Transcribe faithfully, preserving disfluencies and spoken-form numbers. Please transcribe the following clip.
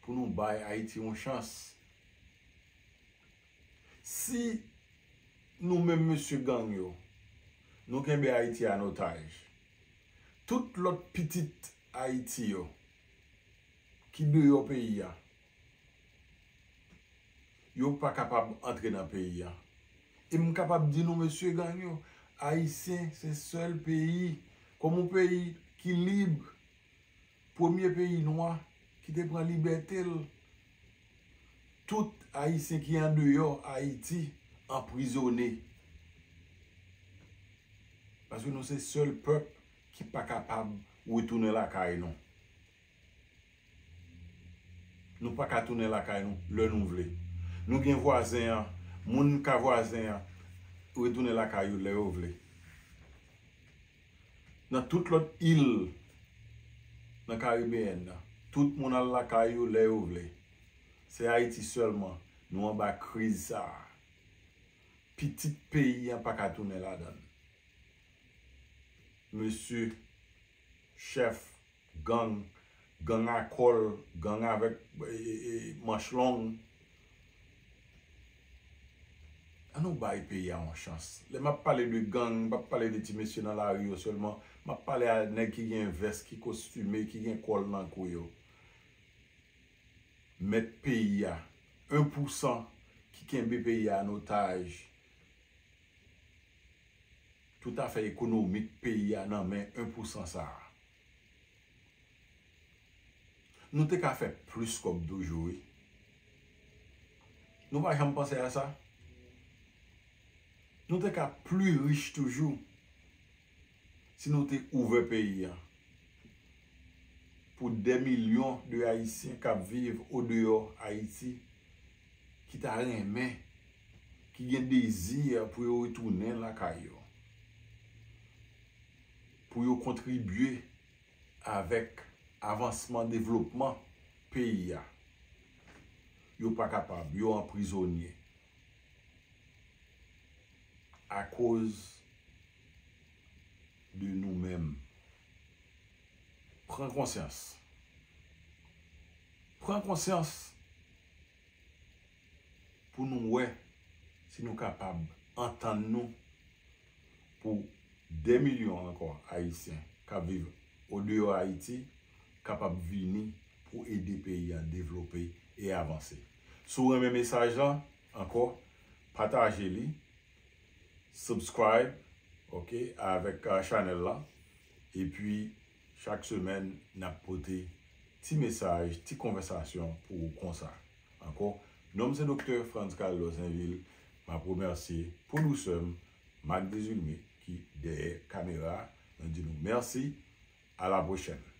pou nou bay Ayiti yon chans. Si nou menm mesye gang yo, nou kenbe Ayiti an otaj, tout lòt pitit Ayiti yo ki deyò peyi a, yo pa kapab antre nan peyi a. E m kapab di nou, mesye gang yo, Ayisyen se sèl peyi, kòm yon peyi ki lib, premye peyi nwa ki te pran libète l. Tout Ayisyen ki andeyò Ayiti anprizone. Paske nou se sèl pèp ki pa kapab retounen lakay nou. Nou pa ka tounen lakay nou lè nou vle. Nou gen vwazen an, moun ka vwazen an retounen lakay yo lè yo vle. Nan tout lòt il nan Karibeyèn nan, tout moun al lakay yo lè yo vle. Se Ayiti sèlman nou anba kriz sa a. Pitit peyi an pa ka tounen ladan l. Mesye, chèf, gang, gang a kòl, gang avèk, e, e, e, manch long. Ann nou bay peyi a yon chans. Lè m ap pale de gang, m p ap pale de ti mesye nan lari yo sèlman. M ap pale a nèg ki gen vès, ki kostime, ki gen kòl nan kou yo. Mèt peyi a, en pou san ki kenbe peyi a an otaj. Tout afè ekonomik peyi a nan men en pou san sa a. Nou te ka fè plis kòb toujou, wi. Nou pa janm panse a sa? Nou te ka pli rich toujou si nou te ouvè peyi a pou dè milyon de Ayisyen k ap viv odeyò Ayiti, ki ta renmen, ki gen dezi pou yo retounen lakay yo, pou yo kontribye avèk avansman, devlopman peyi a. Yo pa kapab, yo anprizonye akoz de nou menm. Pran konsyans. Pran konsyans pou nou wè si nou kapab antann nou pou dè milyon ankò Ayisyen k ap viv odeyò Ayiti kapab vini pou ede peyi a devlope e avanse. Si w renmen mesaj lan, ankò, pataje li, subscribe, oke, avèk, uh, chanèl la. Epi, chak semèn, n ap pote ti mesaj, ti konvèsasyon pou ou konsa. Ankò, non m se Doktè Frantz Carlos Sainvil. M ap remèsye pwodisè m, Marc Desulmé, ki dèyè kamera a. Mwen di nou mèsi. A la pwochèn.